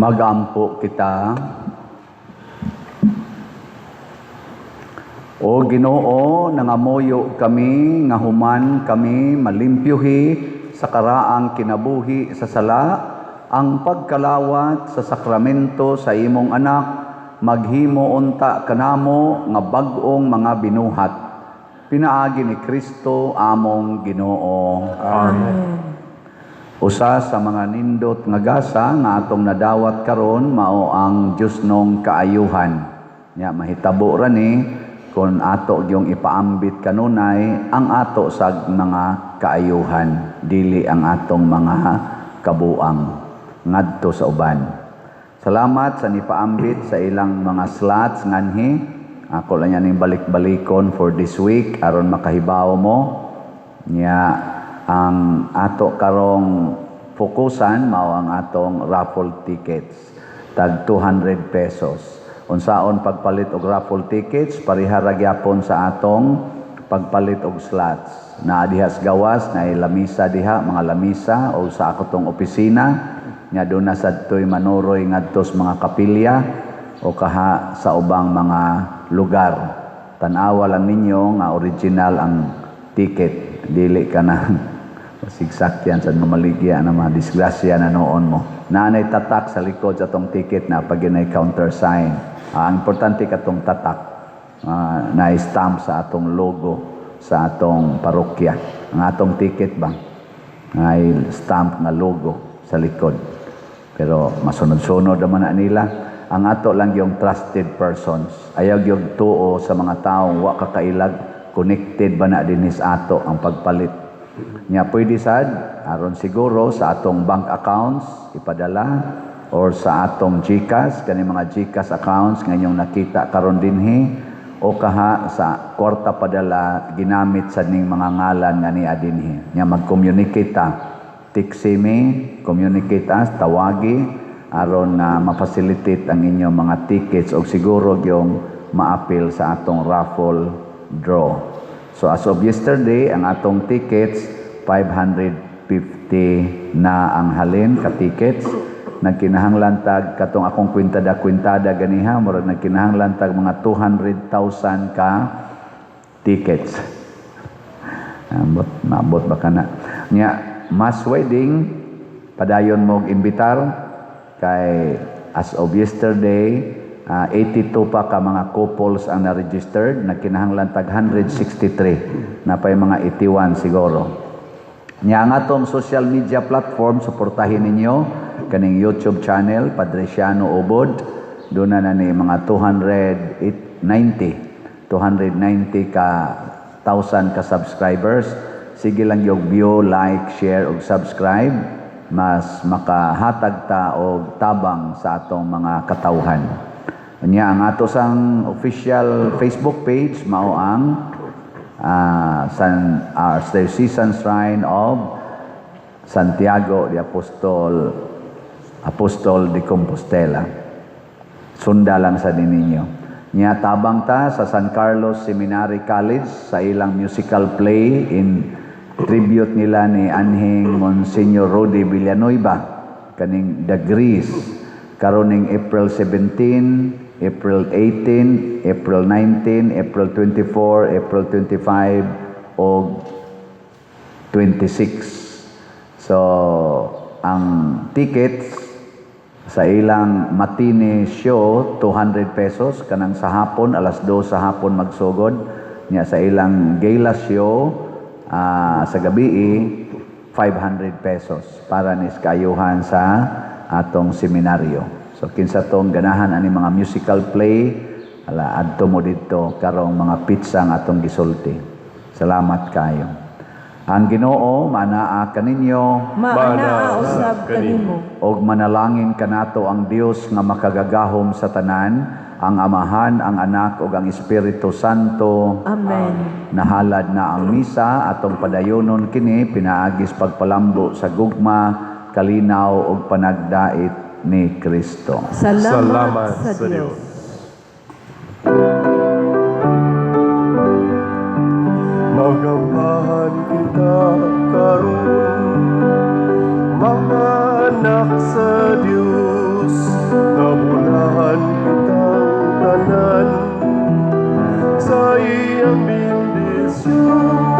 Magampo kita. O Ginoo, nangamuyo kami nga human kami malimpyuhi sa karaang kinabuhi sa sala, ang pagkalawat sa sakramento sa imong Anak maghimo unta kanamo nga bag-ong mga binuhat. Pinaagi ni Kristo among Ginoo. Amen. Usa sa mga nindot nga gasa nga atong nadawat karon mao ang Diyosnong kaayuhan. Nya mahitabo ra ni kon ato gyung ipaambit kanunay ang ato sa mga kaayuhan, dili ang atong mga kabuang ngadto sa uban. Salamat sa nipaambit sa ilang mga slots nganhi. Ako lang yan ning balik-balikon for this week aron makahibaw mo. Nya ang ato karong fokusan mao ang atong raffle tickets, tag 200 pesos. Unsaon pagpalit og raffle tickets, pareha ra gyapon sa atong pagpalit og slots. Naa diha sa gawas, naay lamisa diha, mga lamisa o sa ako tong opisina nya doon na sadtoy manuroy ngadto sa mga kapilya o kaha sa ubang mga lugar. Tan-awa lang ninyo nga original ang ticket, dili ka na sigsakyan sa mamaligya na mga disgrasya na noon mo. Naanay tatak sa likod sa atong ticket na pag ginay countersign. Ang importante katong tatak na stamp sa atong logo sa atong parokya. Ang atong ticket ba ay stamp nga logo sa likod. Pero masunod-sunod naman na nila. Ang ato lang yung trusted persons. Ayaw yung tuo sa mga taong wa kakailag, connected ba na dinis ato ang pagpalit. Nya pwede sad aron siguro sa atong bank accounts ipadala or sa atong GCash, kani mga GCash accounts nga inyong nakita karon dinhi, o kaha sa kwarta padala ginamit sa ning mga ngalan nga niya dinhi. Nya mag-communicate ta. Text me, communicate us, tawagi aron na ma-facilitate ang inyong mga tickets o siguro yung maapil sa atong raffle draw. So as of yesterday, ang atong tickets 550 na ang halin ka tickets. Nagkinahanglan tag katong akong kwintada-kwintada ganiha, murag nagkinahanglan tag mga 200,000 ka tickets. Ambot, maabot ba kana? Nya mass wedding padayon mo imbitar kay as of yesterday, 82 pa ka mga couples ang na-registered, nagkinahanglan tag 163, napay mga 81 siguro. Nya ang atong social media platform, suportahin ninyo kaning YouTube channel Padre Siano Ubod. Doon na ni mga 290 ka thousand ka subscribers. Sige lang yung view, like, share ug subscribe, mas makahatag ta og tabang sa atong mga katawhan. Nya ang ato sang official Facebook page mao ang San Archdiocesan Shrine of Santiago de Apostol de Compostela. Sunda lang sa ninyo. Nya tabang ta sa San Carlos Seminary College sa ilang musical play in tribute nila ni anhing Monsignor Rudy Villanueva, kaning The Grease, karoning April 17, April 18, April 19, April 24, April 25 o 26. So ang tickets sa ilang matinee show 200 pesos, kanang sa hapon, alas 2 sa hapon magsugod. Nya sa ilang gala show sa gabi 500 pesos para nis kaayuhan sa atong seminaryo. So kinsa tong ganahan ani mga musical play, ala, adto mo didto karong mga petsa nga atong gisulti. Salamat kayo. Ang Ginoo manaa kaninyo. Maanaa usab kanimo. Og manalangin kanato ang Dios nga makagagahom sa tanan, ang Amahan, ang Anak ug ang Espiritu Santo. Amen. Nahalad na ang misa, atong padayonon kini pinaagis pagpalambo sa gugma, kalinaw ug panagdait ni Kristo. Salamat, Salamat sa sa Dios. Dios. Magampahan kita karon, mga anak sa Dios. Tanan sa iyang bendisyon.